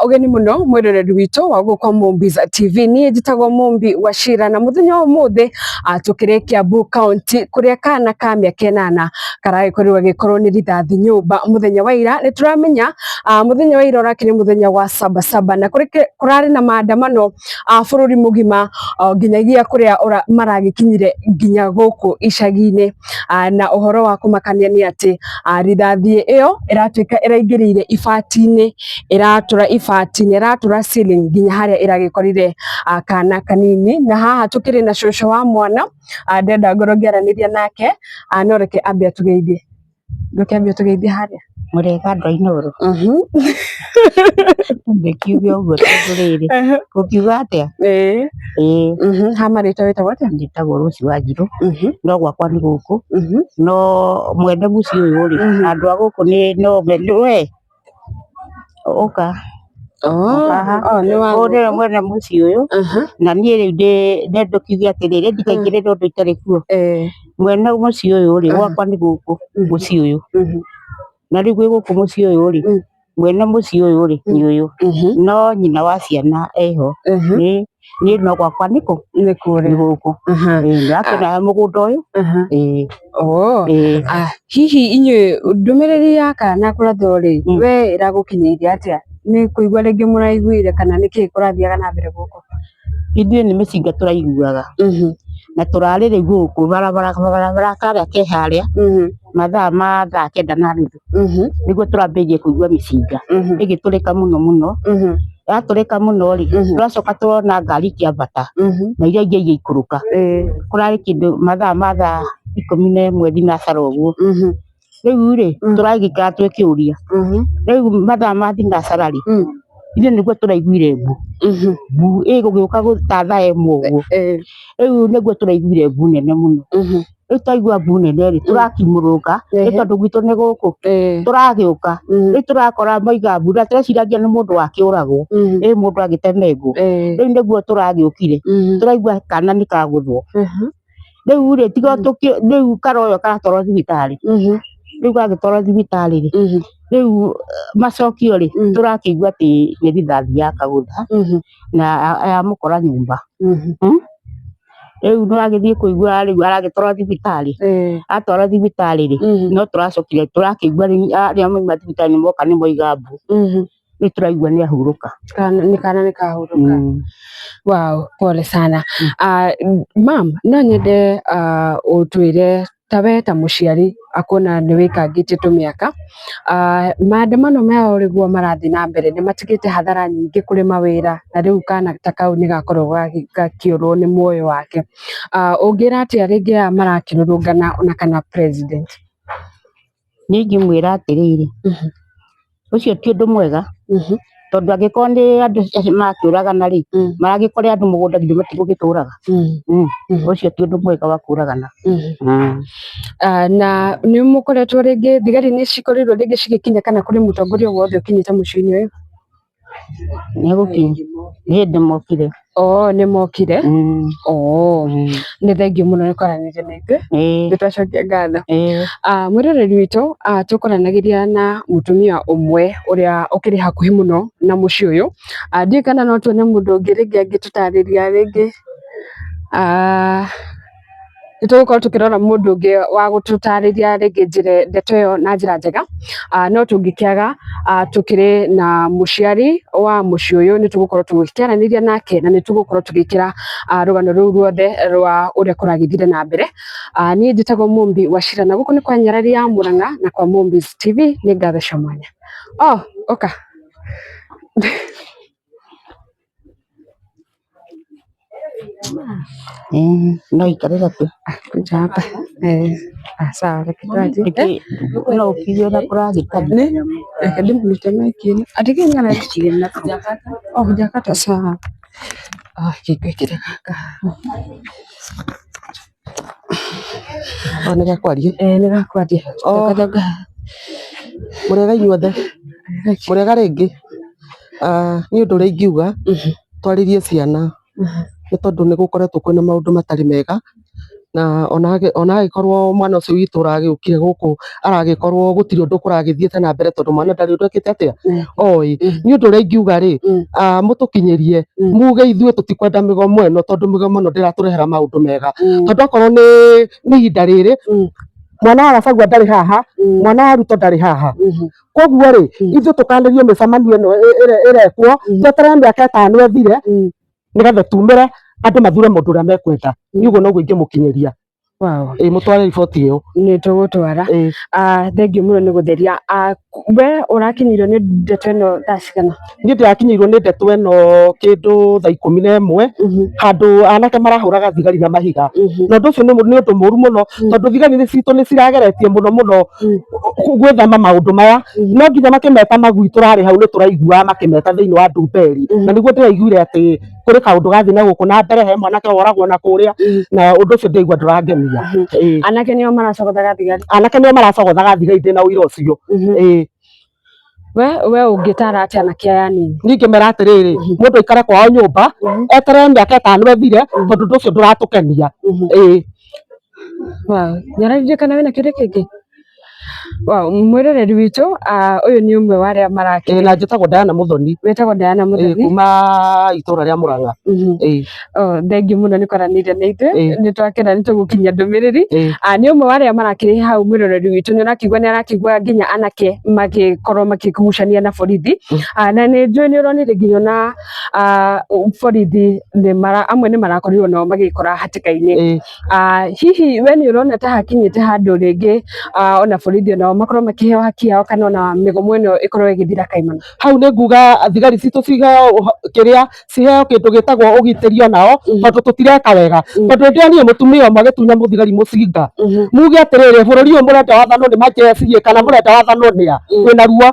Ũgeni mũno mwĩroreri witũ wa gũkũ kwa Mumbi's TV. Niĩ njĩtagwo Mumbi Wachira na mũthenya wa ũmũthĩ tũkĩrĩ Kiambu County kũrĩa kana ka mĩaka 8 karagĩkorirwo gagĩkorwo nĩ rithathi nyũmba mũthenya wa ira. Nĩ tũramenya mũthenya wa ira ũrakĩrĩ mũthenya wa Sabasaba na kũrarĩ na maandamano bũrũri mũgima nginyagia kũrĩa maragĩkinyire nginya gũkũ icagi-inĩ. Na ũhoro wa kũmakania nĩ atĩ rithathi ĩyo ĩratuĩka ĩraingĩrĩire ibati-inĩ, ĩratũra ibati na ĩratũra ceiling nginya harĩa ĩragĩkorire kana kanini. Na haha tũkĩrĩ na cũcũ wa mwana, ndĩrenda ngorwo ngĩaranĩria nake, no reke ambe atũgeithie. Ndũkĩambe ũtũgeithie harĩa. Mũrega andũ a Inooro? Ndĩkiuge ũguo tondũ rĩrĩ, ũkiuga atĩa? Ĩĩ. Ĩĩ. Ha marĩtwa wĩtagwo atĩa? Njĩtagwo Rose Wanjirũ, no gwakwa nĩ gũkũ, no mwene mũciĩ ũyũ rĩ, andũ a gũkũ nĩ no we ũka. Haha. Oh, nĩ wa Ũyũ nĩwe mwene mũciĩ ũyũ, na niĩ rĩu ndĩ ndũkiuge atĩrĩrĩ, ndikaingĩrĩre ũndũ itarĩ kuo. Mwene mũciĩ ũyũ rĩ, gwakwa nĩ gũkũ mũciĩ ũyũ, na rĩu gwĩ gũkũ mũciĩ ũyũ rĩ, mwene mũciĩ ũyũ rĩ nĩ ũyũ, no nyina wa ciana eho, nĩ niĩ no gwakwa nĩ kũ? Nĩ kũrĩa. Nĩ gũkũ. Ĩĩ, ndĩrakĩona mũgũnda ũyũ. Ĩĩ. Oh. Ĩĩ. Hihi inyuĩ ndũmĩrĩri ya kana kũrathwo rĩ, we ĩragũkinyĩire atĩa? Nĩ kũigua rĩngĩ mũraiguire kana nĩ kĩĩ kũrathiaga na mbere gũkũ? Ithuĩ nĩ mĩcinga tũraiguaga na tũrarĩ rĩu gũkũ barabara barabara karĩa ke harĩa mathaa ma thaa 9:30 nĩguo tũrambĩrĩirie kũigua mĩcinga ĩgĩtũrĩka mũno mũno. Yatũrĩka mũno rĩ, tũracoka tũrona ngari ikĩambata na iria ingĩ igĩikũrũka. Kũrarĩ kĩndũ mathaa ma thaa 11 thinacara ũguo. Rĩu rĩ, tũragĩikara twĩkĩũria, rĩu mathaa ma thinacara rĩ, ithuĩ nĩguo tũraiguire mbu, mbu ĩgũgĩũka ta thaa 1 ũguo. Rĩu nĩguo tũraiguire mbu nene mũno. Rĩu twaigua mbu nene rĩ, tũrakiumũrũka nĩ tondũ gwitũ nĩ gũkũ, tũragĩũka, rĩu tũrakora mauga mbu na tũreciragia nĩ mũndũ wakĩũragwo, ĩ mũndũ agĩtemengwo. Rĩu nĩguo tũragĩũkire, tũraigua kana nĩ kagũthwo. Rĩu rĩ, tiga rĩu karoywo karatwarwo thibitarĩ, rĩu gagĩtwarwo thibitarĩ rĩ, rĩu macokio rĩ, tũrakĩigua atĩ nĩ rithathi yakagũtha na yamũkora nyũmba. Rĩu nĩwagĩthiĩ kũigua rĩu aragĩtwarwo thibitarĩ, atwarwo thibitarĩ rĩ, no tũracokire tũrakĩigua rĩu arĩa mauma thibitarĩ nĩ moka nĩ moiga mbu, rĩu tũraigua nĩ ahurũka. Nĩ kana nĩ kahurũka. Wow, pole sana. Mam, no nyende ũtwĩre ta we ta mũciari akuona nĩ wĩkangĩtie tũmĩaka, maandamano maya ũrĩguo marathiĩ na mbere nĩ matigĩte hathara nyingĩ kũrĩ mawĩra na rĩu kana ta kau nĩ gakorwo gakĩũrwo nĩ muoyo wake. Ũngĩra atĩa rĩngĩ aya marakĩrũrũngana ona kana president? Niĩ ingĩmwĩra atĩrĩrĩ, ũcio ti ũndũ mwega, tondũ angĩkorwo nĩ andũ acio marakĩũragana rĩ, maragĩkore andũ mũgũnda githĩ matigũgĩtũraga? Ũcio ti ũndũ mwega wa kũragana. Na nĩ mũkoretwo rĩngĩ thigari nĩ cikorirwo rĩngĩ cigĩkinya kana kũrĩ mũtongoria wothe ũkinyĩte mũciĩ-inĩ ũyũ? Nĩ egũkinya, nĩ hĩndĩ mokire. Oh, nĩ mokire? Oh, nĩ thengiũ mũno nĩ kwaranĩria na ithuĩ. Nĩ twacokia ngatho. Mwĩroreri witũ, tũkwaranagĩria na mũtumia ũmwe ũrĩa ũkĩrĩ hakuhĩ mũno na mũciĩ ũyũ. Ndiũĩ kana no tuone mũndũ ũngĩ rĩngĩ angĩtũtarĩria rĩngĩ. Nĩ tũgũkorwo tũkĩrora mũndũ ũngĩ wa gũtũtarĩria rĩngĩ njĩra ndeto ĩyo na njĩra njega, no tũngĩkĩaga tũkĩrĩ na mũciari wa mũciĩ ũyũ nĩ tũgũkorwo tũgĩkĩaranĩria nake na nĩ tũgũkorwo tũgĩkĩra rũgano rũu ruothe rwa ũrĩa kũragĩthire na mbere. Niĩ njĩtagwo Mumbi Wachira na gũkũ nĩ kwa Nyarari ya Mũrang'a na kwa Mumbi's TV. Nĩ ngatho cia mwanya. Oh, ũka. No ikarĩra tu. Kuja hapa. Sawa, reke twathi. No ũkiuge ũrĩa kũragĩtariĩ. Nĩ? Reke ndĩmũrute mic-inĩ. Ati kĩ ng'ana? Oh, hujakata sawa. Ah, kĩngwĩkĩra gaka. Oh, nĩ gakwaria? Nĩ gakwaria. Oh. Thonga. Mũrĩega inyuothe? Mũrĩega rĩngĩ? Niĩ ũndũ ũrĩa ingiuga, twarĩrie ciana nĩ tondũ nĩ gũkoretwo kwĩna maũndũ matarĩ mega. Na ona agĩkorwo mwana ũcio witũ ũragĩũkire gũkũ aragĩkorwo gũtirĩ ũndũ kũragĩthiĩte na mbere tondũ mwana ndarĩ ũndũ ekĩte atĩa oĩ. Nĩ ũndũ ũrĩa ingiuga rĩ, mũtũkinyĩrie muge ithuĩ tũtikwenda mĩgomo ĩno tondũ mĩgomo ĩno ndĩratũrehera maũndũ mega. Tondũ akorwo nĩ ihinda rĩrĩ mwana wa Gachagua ndarĩ haha, mwana wa Ruto ndarĩ haha. Koguo rĩ, ithuĩ tũkanĩrio mĩcemanio ĩno ĩrekwo, tweterere mĩaka 5 ĩthire nĩgetha tumĩre andũ mathure mũndũ ũrĩa mekwenda. Niĩ ũguo noguo ingĩmũkinyĩria. Wow. Ĩ mũtware riboti ĩyo. Nĩ tũgũtwara. Thengiũ mũno nĩ gũtheria. We ũrakinyĩirwo nĩ ndeto ĩno thaa cigana? Niĩ ndĩrakinyĩirwo nĩ ndeto ĩno kĩndũ thaa 11 handũ anake marahũraga thigari na mahiga. Na ũndũ ũcio nĩ ũndũ mũru mũno tondũ thigari citũ nĩ cirageretie mũno mũno gwĩthema maũndũ maya. No nginya makĩmeta magui tũrarĩ hau nĩ tũraiguaga makĩmeta thĩinĩ wa Ndumberi. Na nĩguo ndĩraiguire atĩ kũrĩ kaũndũ gathiĩ na gũkũ na mbere he mwanake woragwo na kũrĩa na ũndũ ũcio ndĩraigua ndũrangenia. Anake nĩo maracogothaga thigari? Anake nĩo maracogothaga thigari ndĩna ũira ũcio. We ũngĩtara atĩa anake aya anini? Niĩ ingĩmera atĩrĩrĩ, mũndũ aikare kwao nyũmba eterere mĩaka 5 ĩthire tondũ ũndũ ũcio ndũratũkenia. Wow. Nĩũraririkana wĩna kĩũria kĩngĩ? Wow, mwĩroreri witũ, ũyũ nĩ ũmwe wa arĩa marakĩrĩ. Na njĩtagwo Diana Muthoni. Wĩtagwo Diana Muthoni. Kuma itũra rĩa Murang'a. Thengiũ mũno nĩ kwaranĩria na ithuĩ. Nĩ twakena nĩ tũgũkinyia ndũmĩrĩri. Nĩ ũmwe wa arĩa marakĩrĩ hau mwĩroreri witũ, nĩ ũrakĩigua nĩ arakĩigua nginya anake magĩkorwo makĩgucania na borithi. Na nĩ njũĩ nĩ ũronire nginya ona borithi amwe nĩ marakorirwo nao magĩkora hatĩka-inĩ. Hihi we nĩ ũrona ta hakinyĩte handũ rĩngĩ ona borithi onao makorwo makĩheo haki yao kana ona mĩgomo ĩno ĩkorwo ĩgĩthira kaimana? Hau nĩ nguga thigari citũ ciheo kĩrĩa ciheo kĩndũ gĩtagwo ũgitĩri onao tondũ tũtireka wega. Tondũ ndĩronire mũtumia ũmwe agĩtunya mũthigari mũcinga. Muge atĩrĩrĩ, bũrũri ũyũ mũrenda wathanwo nĩ majeci kana mũrenda wathanwo nĩa? Kwĩna ruo.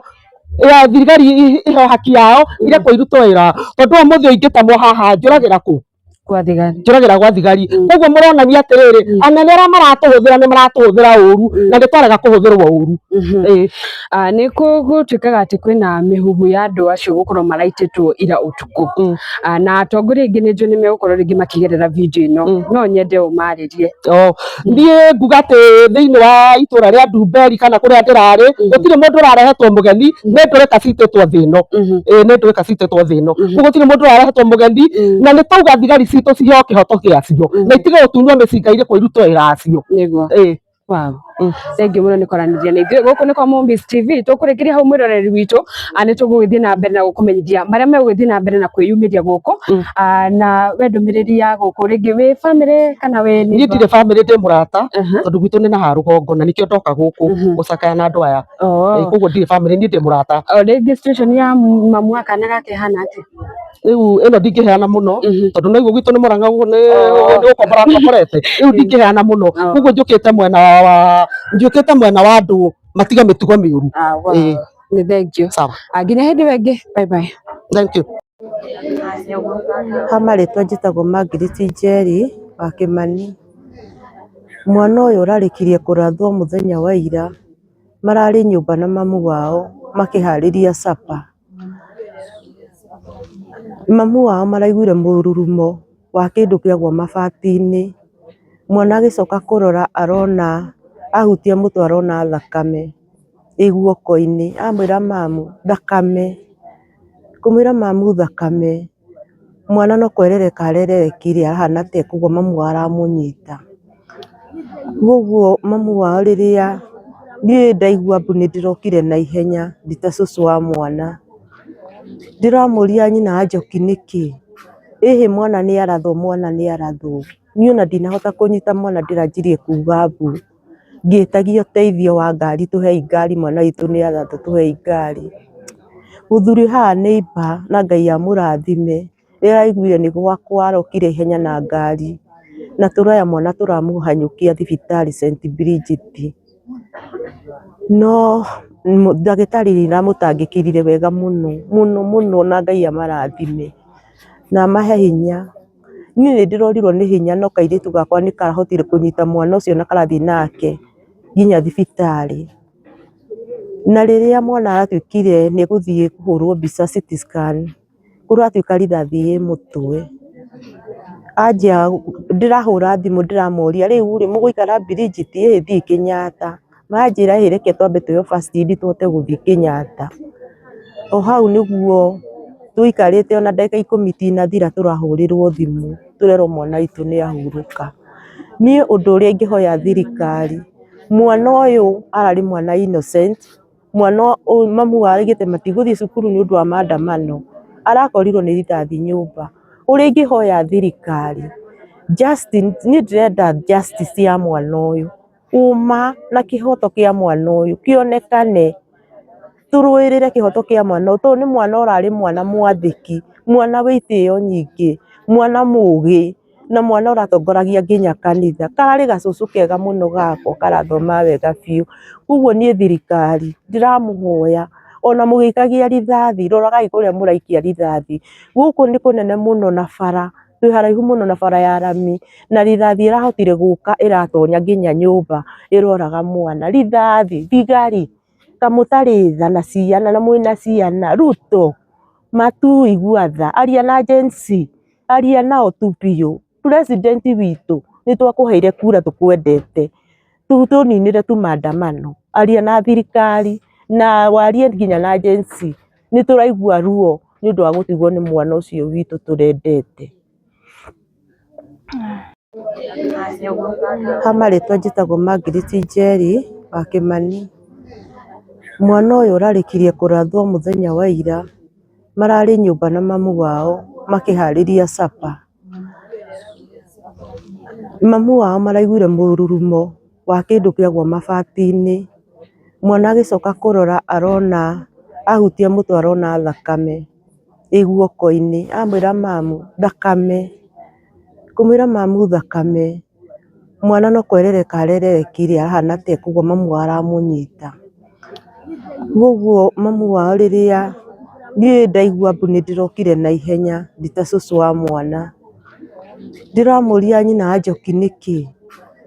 Ya thigari iheo haki yao irekwo irutwo wĩra tondũ ũmũthĩ ingĩtemwo haha njũragĩra kũ? Kwa thigari. Njũragĩra gwa thigari. Koguo mũronania atĩrĩrĩ, anene arĩa maratũhũthĩra nĩ maratũhũthĩra ũru na nĩ twarega kũhũthĩrwo ũru. Nĩ gũtuĩkaga atĩ kwĩna mĩhuhu ya andũ acio gũkorwo maraitĩtwo ira ũtukũ. Na atongoria aingĩ nĩ njũĩ nĩ megũkorwo rĩngĩ makĩgerera video ĩno. No nyende ũmarĩrie. Niĩ nguga atĩ thĩinĩ wa itũra rĩa Ndumberi kana kũrĩa ndĩrarĩ gũtirĩ mũndũ ũrarehetwo mũgeni, nĩ ndũrĩka citĩtwo thĩ ĩno. Nĩ ndũrĩka citĩtwo thĩ ĩno. Koguo gũtirĩ mũndũ ũrarehetwo mũgeni na nĩ twauga thigari citũ ciheo kĩhoto gĩacio na itige gũtunywo mĩcinga irĩ irutwo wĩra wacio. Nĩguo. Wow. Thengiũ mũno nĩ kwaranĩria na ithuĩ. Gũkũ nĩ kwa Mombis TV. Tũkũrĩkĩria hau mwĩroreri witũ, nĩ tũgũgĩthiĩ na mbere na gũkũmenyithia marĩa megũgĩthiĩ na mbere na kwĩyumĩria gũkũ. Na we ndũmĩrĩri ya gũkũ rĩngĩ wĩ family kana wĩ Niĩ ndirĩ family, ndĩ mũrata tondũ gwitũ nĩ na haha rũgongo na nĩkĩo ndoka gũkũ gũcakaya na andũ aya. Koguo ndirĩ family, niĩ ndĩ mũrata. O rĩngĩ situation ya mamu wa kana gake ĩhana atĩa? Rĩu ĩno ndingĩheana mũno tondũ no igua gwitũ nĩ Murang'a ũguo nĩ gũkombora ngomborete. Rĩu ndingĩheana mũno. Koguo njũkĩte mwena wa njũkĩte mwena wa andũ matige mĩtugo mĩũru. Nĩ thengiũ. Sawa. Nginya hĩndĩ ĩyo ĩngĩ. Bye bye. Thank you. Ha marĩtwa njĩtagwo Margaret Njeri wa Kĩmani. Mwana ũyũ ũrarĩkirie kũrathwo mũthenya wa ira, mararĩ nyũmba na mamu wao makĩharĩria supper. Mamu wao maraiguire mũrurumo wa kĩndũ kĩagwa mabati-inĩ. Mwana agĩcoka kũrora arona, ahutia mũtwe arona thakame ĩ guoko-inĩ. Amwĩra mamu thakame, kũmwĩra mamu thakame, mwana no kwerereka arererekire ahana ta ekũgwa mamu wao aramũnyita. Koguo mamu wao rĩrĩa niĩ ndaigua mbu nĩ ndĩrokire na ihenya ndĩ ta cũcũ wa mwana. Ndĩramũria nyina wa Njoki nĩkĩ? Ĩhĩ mwana nĩ arathwo, mwana nĩ arathwo. Niĩ ona ndinahota kũnyita mwana ndĩranjirie kuga mbu. Ngĩtagia ũteithio wa ngari, tũhei ngari mwana witũ nĩ arathwo tũhei ngari. Mũthuri haha neighbour na Ngai amũrathime, rĩrĩa araiguire nĩ gwakwa arokire ihenya na ngari, na tũroya mwana tũramũhanyũkia thibitarĩ St. Bridget. No ndagĩtarĩ nĩ aramũtangĩkĩire wega mũno mũno mũno na Ngai amarathime na amahe hinya. Niĩ nĩ ndĩrorirwo nĩ hinya no kairĩtu gakwa nĩ karahotire kũnyita mwana ũcio na karathiĩ nake nginya thibitarĩ. Na rĩrĩa mwana aratuĩkire nĩ egũthiĩ kũhũrwo mbica CT scan, kũratuĩka rithathi ĩ mũtwe. Anjia ndĩrahũra thimũ ndĩramoria rĩu rĩ mũgũikara Bridget ĩ thiĩ Kenyatta, maranjĩra ĩ reke twambe tuoywo first aid tũhote gũthiĩ Kenyatta. O hau nĩguo tũikarĩte ona ndagĩka 10 itinathira tũrahũrĩrwo thimũ tũrerwo mwana witũ nĩ ahurũka. Niĩ ũndũ ũrĩa ingĩhoya thirikari, mwana ũyũ ararĩ mwana innocent, mwana ũyũ mamu wao augĩte matigũthiĩ cukuru nĩ ũndũ wa maandamano, arakorirwo nĩ rithathi nyũmba. Ũrĩa ingĩhoya thirikari, niĩ ndĩrenda justice ya mwana ũyũ, ũma na kĩhoto kĩa mwana ũyũ kĩonekane, tũrũĩrĩre kĩhoto kĩa mwana ũyũ, tondũ nĩ mwana ũrarĩ mwana mwathĩki, mwana wĩ itĩo nyingĩ, mwana mũgĩ na mwana ũratongoragia nginya kanitha. Kararĩ gacũcũ kega mũno gakwa karathoma wega biũ. Koguo niĩ thirikari ndĩramũhoya ona mũgĩikagia rithathi, roragai kũrĩa mũraikia rithathi. Gũkũ nĩ kũnene mũno na bara, twĩ haraihu mũno na bara ya rami, na rithathi ĩrahotire gũka ĩratonya nginya nyũmba ĩroraga mwana. Rithathi, thigari, ta mũtarĩ tha na ciana na mwĩna ciana, Ruto, Matuu igua tha, aria na Gen Z, aria nao tu biũ. President witũ nĩ twakũheire kura tũkwendete, tũninĩre tu maandamano, aria na thirikari na warie nginya na Gen Z. Nĩ tũraigua ruo nĩ ũndũ wa gũtigwo nĩ mwana ũcio witũ tũrendete. Ha marĩtwa njĩtagwo Margaret Njeri wa Kĩmani. Mwana ũyũ ũrarĩkirie kũrathwo mũthenya wa ira, mararĩ nyũmba na mamu wao makĩharĩria supper. Mamu wao maraiguire mũrurumo wa kĩndũ kĩagwa mabati-inĩ, mwana agĩcoka kũrora arona, ahutia mũtwe arona thakame ĩ guoko-inĩ, amwĩra mamu thakame, kũmwĩra mamu thakame, mwana no kwerereka arererekire ahana ta ekũgwa mamu wao aramũnyita. Koguo mamu wao rĩrĩa niĩ ndaigua mbu nĩ ndĩrokire na ihenya ndĩ ta cũcũ wa mwana, ndĩramũria nyina wa Njoki nĩkĩ?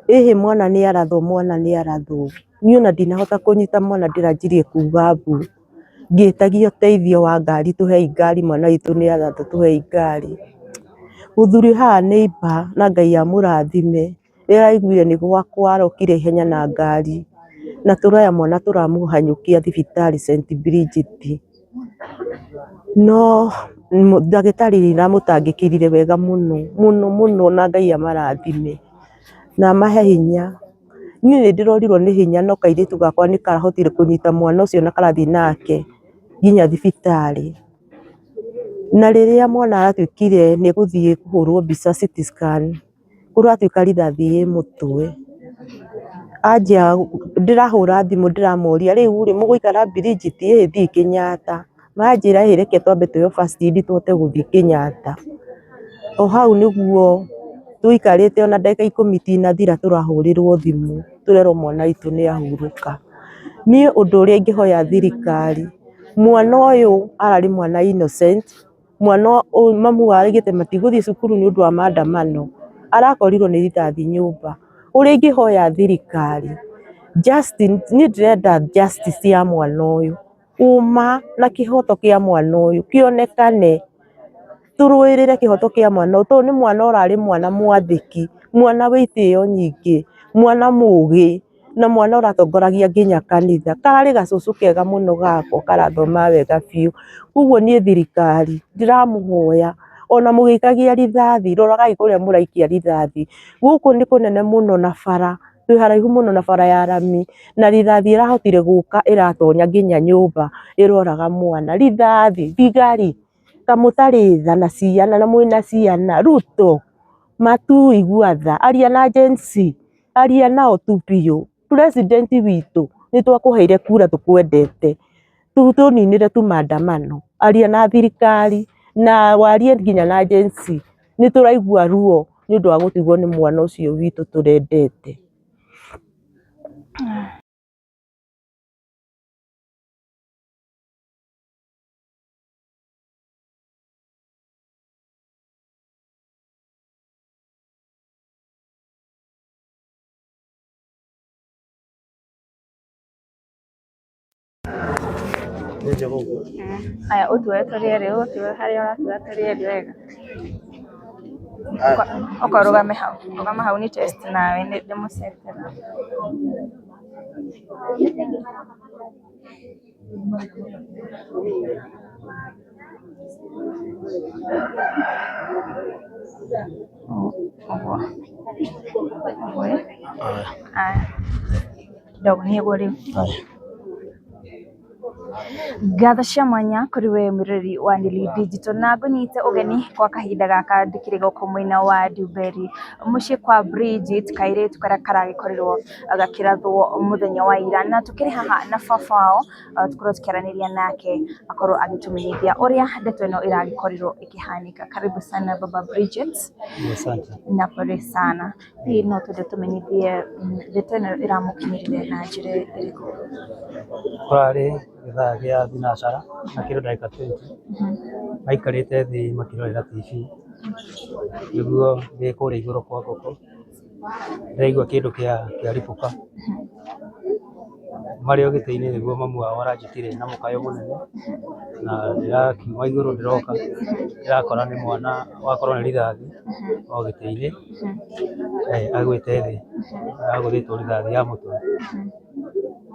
Ĩhĩ mwana nĩ arathwo, mwana nĩ arathwo. Niĩ ona ndinahota kũnyita mwana ndĩranjirie kuga mbu, ngĩtagia ũteithio wa ngari, tũhei ngari mwana witũ nĩ arathwo tũhei ngari. Mũthuri wĩ haha neighbour na Ngai amũrathime, rĩrĩa araiguire nĩ gwakwa arokire ihenya na ngari, na tũroya mwana tũramũhanyũkia thibitarĩ St Bridget. No ndagĩtarĩ nĩ aramũtangĩkĩire wega mũno mũno mũno na Ngai amarathime na amahe hinya. Niĩ nĩ ndĩrorirwo nĩ hinya no kairĩtu gakwa nĩ karahotire kũnyita mwana ũcio na karathiĩ nake nginya thibitarĩ. Na rĩrĩa mwana aratuĩkire nĩ egũthiĩ kũhũrwo mbica CT scan, kũratuĩka rithathi ĩ mũtwe. Anjia ndĩrahũra thimũ ndĩramoria rĩu rĩ mũgũikara Bridget ĩ thiĩ Kenyatta, maranjĩra ĩ reke twambe tuoywo first aid tũhote gũthiĩ Kenyatta. O hau nĩguo tũikarĩte ona ndagĩka 10 itinathira tũrahũrĩrwo thimũ tũrerwo mwana witũ nĩ ahurũka. Niĩ ũndũ ũrĩa ingĩhoya thirikari, mwana ũyũ ararĩ mwana innocent, mwana ũyũ mamu wao augĩte matigũthiĩ cukuru nĩ ũndũ wa maandamano, arakorirwo nĩ rithathi nyũmba. Ũrĩa ingĩhoya thirikari, niĩ ndĩrenda justice ya mwana ũyũ, ũma na kĩhoto kĩa mwana ũyũ kĩonekane, tũrũĩrĩre kĩhoto kĩa mwana ũyũ, tondũ nĩ mwana ũrarĩ mwana mwathĩki, mwana wĩ itĩo nyingĩ, mwana mũgĩ na mwana ũratongoragia nginya kanitha. Kararĩ gacũcũ kega mũno gakwa karathoma wega biũ. Koguo niĩ thirikari ndĩramũhoya ona mũgĩikagia rithathi, roragai kũrĩa mũraikia rithathi. Gũkũ nĩ kũnene mũno na bara, twĩ haraihu mũno na bara ya rami, na rithathi ĩrahotire gũka ĩratonya nginya nyũmba ĩroraga mwana. Rithathi, thigari, ta mũtarĩ tha na ciana na mwĩna ciana, Ruto, Matuu igua tha, aria na Gen Z, aria nao tu biũ. President witũ nĩ twakũheire kura tũkwendete, tũninĩre tu maandamano, aria na thirikari na warie nginya na Gen Z. Nĩ tũraigua ruo nĩ ũndũ wa gũtigwo nĩ mwana ũcio witũ tũrendete. Haya, ũtue tũrĩ erĩ, ũtue harĩa ũratua tũrĩ erĩ wega. Oka ũrũgame hau, rũgama hau ni test nawe ndĩmũcetere. Ũguo ũguo ĩ. Aya, kidogo nĩguo rĩu. Ngatho cia mwanya kũrĩ we mwĩroreri wa Nili Digital na ngũnyite ũgeni kwa kahinda gaka ndĩkĩrĩ gũkũ mwena wa Ndumberi mũciĩ kwa Bridget kairĩtu karĩa karagĩkorirwo gakĩrathwo mũthenya wa ira na tũkĩrĩ haha na baba wao tũkorwo tũkĩaranĩria nake akorwo agĩtũmenyithia ũrĩa ndeto ĩno ĩragĩkorirwo ĩkĩhanĩka. Karibu sana baba Bridget. Asante. Na pole sana. Hihi no twende tũmenyithie ndeto ĩno ĩramũkinyĩrire na njĩra ĩrĩkũ? Kũrarĩ gĩthaa gĩa thinacara na kĩndũ ndagĩka 20, maikarĩte thĩ makĩrorera TV, nĩguo ndĩ kũrĩa igũrũ kwa ngũkũ, ndĩraigua kĩndũ kĩaribũka, marĩ o gĩtĩ-inĩ nĩguo mamu wao aranjĩtire na mũkayo mũnene, na ndĩrakiuma igũrũ ndĩroka, ndĩrakora nĩ mwana wakorwo nĩ rithathi o gĩtĩ-inĩ, agwĩte thĩ, agũthĩtwo rithathi ya mũtwe.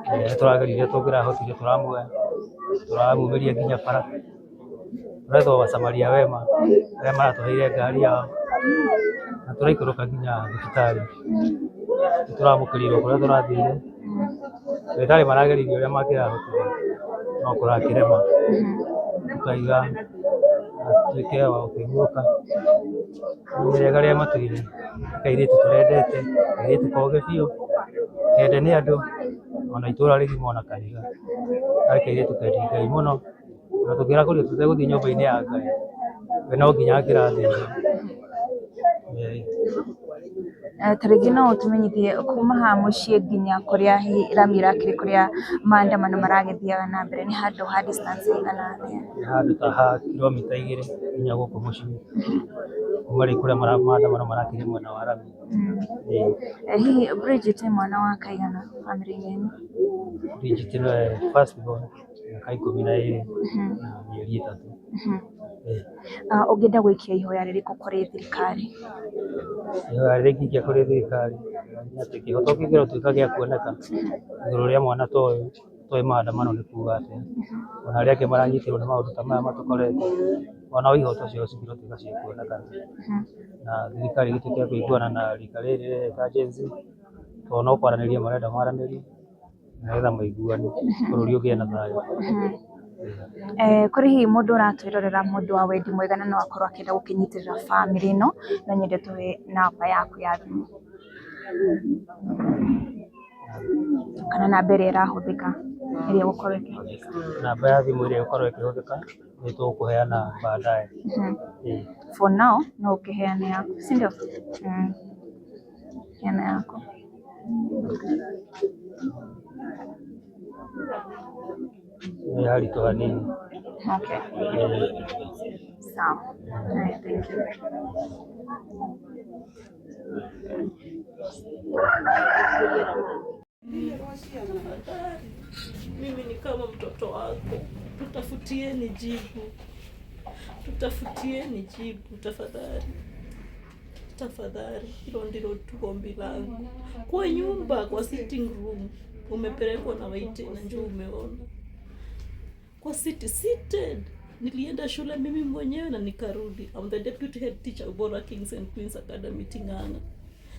Nĩ tũrageririe ũrĩa tũngĩrahotire tũramuoya, tũramumĩria nginya bara, tũretwo Wasamaria wema arĩa maratũheire ngari yao, na tũraikũrũka nginya thibitarĩ. Nĩ tũramũkĩrirwo kũrĩa tũrathire, ndagĩtarĩ marageririe ũrĩa mangĩrahotire no kũrakĩrema, tũkaiga atuĩke wa gũkĩhurũka. Rĩega rĩa matu-inĩ, nĩ kairĩtu tũrendete, kairĩtu kogĩ biũ, kende nĩ andũ ona itũra rĩgima ona kanitha. Karĩ kairĩtu kendi Ngai mũno, ona tũngĩragũrire tũtegũthiĩ nyũmba-inĩ ya Ngai, we no nginya angĩrathĩnjwo. Ta rĩngĩ no ũtũmenyithie kuma haha mũciĩ nginya kũrĩa hihi rami ĩrakĩrĩ kũrĩa maandamano maragĩthiaga na mbere nĩ handũ ha distance ĩigana atĩa? Nĩ handũ ta ha kilomita 2 nginya gũkũ mũciĩ, kuma rĩu kũrĩa maandamano marakĩrĩ mwena wa rami. Hihi Bridget nĩ mwana wa kaigana bamĩrĩ-inĩ ĩno? Bridget nĩwe first born, mĩaka 12 na mĩeri 3. Ũngĩenda gũikia ihoya rĩrĩkũ kũrĩ thirikari? Ihoya rĩrĩa ingĩikia kũrĩ thirikari nĩ atĩ kĩhoto kĩngĩrotuĩka gĩa kuoneka igũrũ rĩa mwana ta ũyũ ũtoĩ maandamano nĩ kuga atĩa, ona arĩa angĩ maranyitirwo nĩ maũndũ ta maya matũkorete, onao ihoto ciao cingĩrotuĩka cia kuonekana, na thirikari ĩgĩtuĩke ya kũiguana na rika rĩrĩ rĩreta Gen Z, tondũ no kwaranĩria marenda maranĩrie nĩgetha maiguane bũrũri ũgĩe na thayũ. Kũrĩ hihi mũndũ ũratwĩrorera mũndũ wa wendi mwega na no akorwo akĩenda gũkĩnyitĩrĩra bamĩrĩ ĩno, no nyende tũhe namba yaku ya thimũ kana namba ĩrĩa ĩrahũthĩka ĩrĩa ĩgũkorwo ĩkĩhũthĩka. Namba ya thimũ ĩrĩa ĩgũkorwo ĩkĩhũthĩka nĩ tũkũheana baadaye. For now no ũkĩheane yaku, si ndio? Heana yaku. Nĩ haritũ hanini. Okay. Sawa. Haya, thank you. Mimi ni kama mtoto wako, tutafutieni jibu, tutafutieni jibu tafadhali, tafadhali. Hilo ndilo tu ombi langu. Kwa nyumba, kwa sitting room umepelekwa na waite na njoo umeona kwa seated. Nilienda shule mimi mwenyewe na nikarudi. I'm the deputy head teacher Ubora Kings and Queens Academy Ting'ang'a.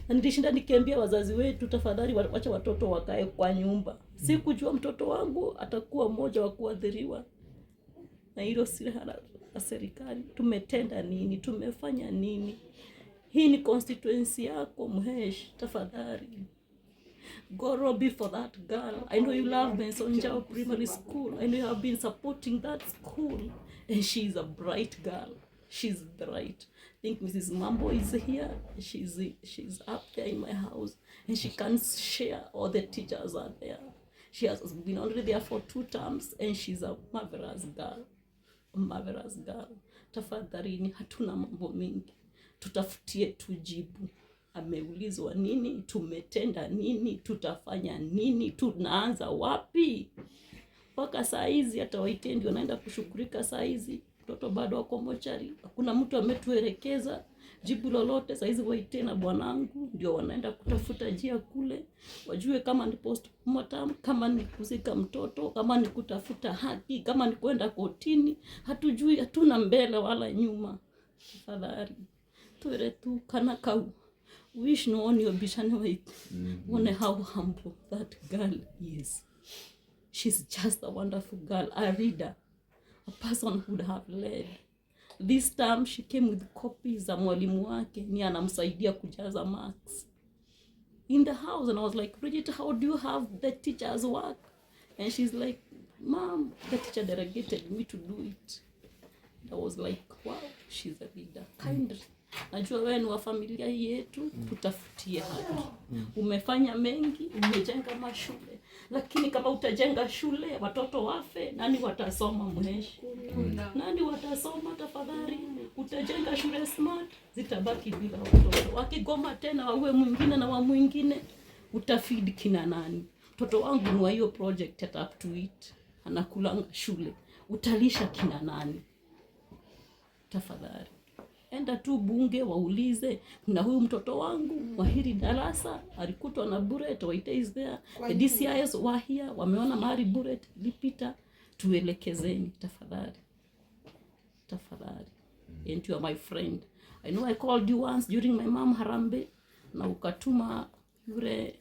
Na nilishinda nikiambia wazazi wetu, tafadhali wacha watoto wakae kwa nyumba. Sikujua mtoto wangu atakuwa mmoja wa kuadhiriwa na hilo silaha la serikali. Tumetenda nini? Tumefanya nini? Hii ni constituency yako Mhesh, tafadhali. Go lobby for that girl. I know you love Benson Njau Primary School. I know you have been supporting that school. And she's a bright girl. She's bright. I think Mrs. Mambo is here. She's up there in my house. And she can share. All the teachers are there. She has been already there for 2 terms. And she's a marvelous girl. A marvelous girl. Tafadhalini, hatuna mambo mingi. Tutafutie tujibu. Ameulizwa nini, tumetenda nini, tutafanya nini, tunaanza wapi? Mpaka saa hizi hata waitendi wanaenda kushughulika saa hizi. Mtoto bado ako mochari, hakuna mtu ametuelekeza jibu lolote. Saizi Waite na bwanangu ndio wanaenda kutafuta njia kule, wajue kama ni postmortem, kama ni kuzika mtoto, kama ni kutafuta haki, kama ni kwenda kotini. Hatujui, hatuna mbele wala nyuma. Tafadhali twire tu kana kau wish no one mbica nĩ Waite wone how humble that girl is. She's just a wonderful girl, a reader, a person who would have led. This time she came with copies za mwalimu wake, ni anamsaidia kujaza marks in the house. And I was like, "Bridget, how do you have the teacher's work?" And she's like, "Mom, the teacher delegated me to do it." And I was like, "Wow, she's a leader." Kindly, najua wewe ni wa familia hii yetu, tutafutie haki. Umefanya mengi, umejenga mashule, lakini kama utajenga shule watoto wafe, nani watasoma, mheshi? Nani watasoma? Tafadhali, utajenga shule smart, zitabaki bila watoto. Wakigoma tena waue mwingine na wa mwingine, utafeed kina nani? Mtoto wangu ni wa hiyo project at up to it, anakulanga shule, utalisha kina nani? Tafadhali enda tu bunge waulize, na huyu mtoto wangu wa hili darasa alikutwa na bullet. Waite is there, the DCIs were here, wameona mahali bullet ilipita, tuelekezeni tafadhali, tafadhali. And you are my friend. I know I called you once during my mom harambee na ukatuma yule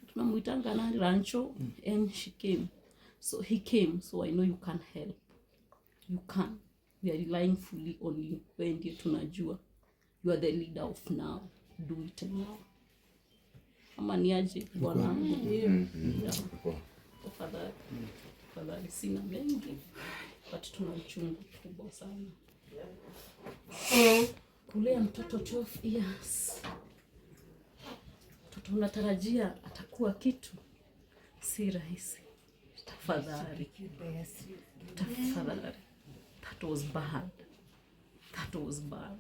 tunamuitanga nani, Rancho, and she came, so he came. So I know you can help. You can. We are relying fully on you. Wewe ndiye tunajua. You are the leader of now. Do it now. Ama ni aje, bwanangu? Yeah. Tafadhali, tafadhali, sina mengi, but tuna uchungu kubwa sana kulea mtoto 12 years. Mtoto unatarajia atakuwa kitu, si rahisi. Tafadhali, tafadhali. That was bad. That was bad.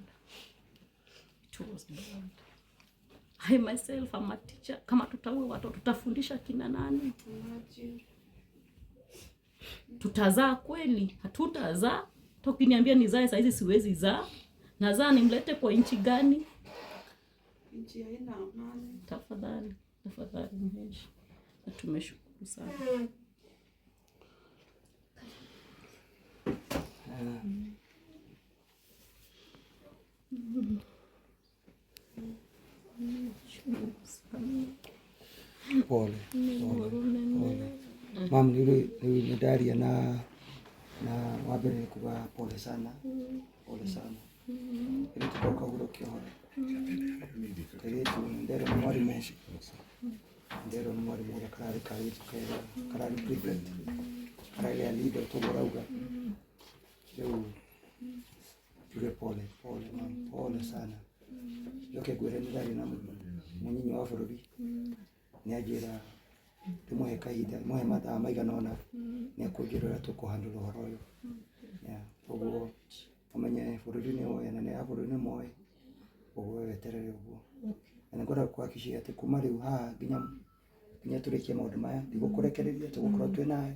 It was bad. I myself am a teacher. Kama tutaua watoto, tutafundisha kina nani? Tutazaa kweli? Hatutazaa. Hata ukiniambia nizae saizi, siwezi zaa. Nazaa nimlete kwa nchi gani? Nchi haina amani. Tafadhali, tafadhali mheshi, na tumeshukuru sana. Shukuru sana. Pole. Nĩ pole. ruo rũnene. Pole mam, nĩ ndaria na wa mbere nĩ kuga pole sana, pole sana. Ĩrĩ tũkoka ũhurũke ũhoro kairĩtu. Nderwo nĩ mwarimũ, nderwo nĩ mwarimũ ũrĩa kararĩ kairĩtu kega, kararĩ prefect, kararĩ a leader, toguo ũrauga. Rĩu tuge pole pole, mam, pole sana. Njoke ngwĩre nĩ ndaria na mũnyinyi wa bũrũri, nĩ anjĩra ndĩmũhe kahinda, mũhe mathaa maigana ũna, nĩ akũnjĩra ũrĩa tũkũhandle ũhoro ũyũ. Yeah, koguo ũmenye bũrũri nĩ woĩ, anene a bũrũri nĩ moĩ, ũguo we weterere ũguo. Na nĩ ngwenda gũkũhakikishia atĩ kuma rĩu haha nginya tũrĩkie maũndũ maya, ndigũkũrekereria, tũgũkorwo twĩ nawe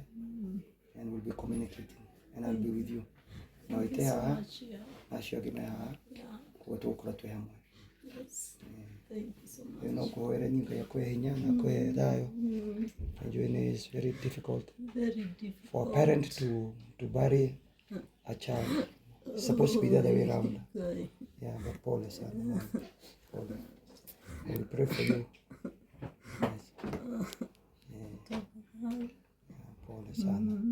and we'll be communicating and I'll be with you na waite haha na acio angĩ me haha, koguo tũgũkorwo twĩ hamwe. Rĩu no ngũhoere Ngai akũhe hinya na akũhe thayũ. Najua nĩ is very difficult Very for a difficult. parent to bury a child. It's supposed to be the other way round. Yeah, but pole sana, mom. Pole. I will pray for you. Yes. Yeah. Yeah, pole sana.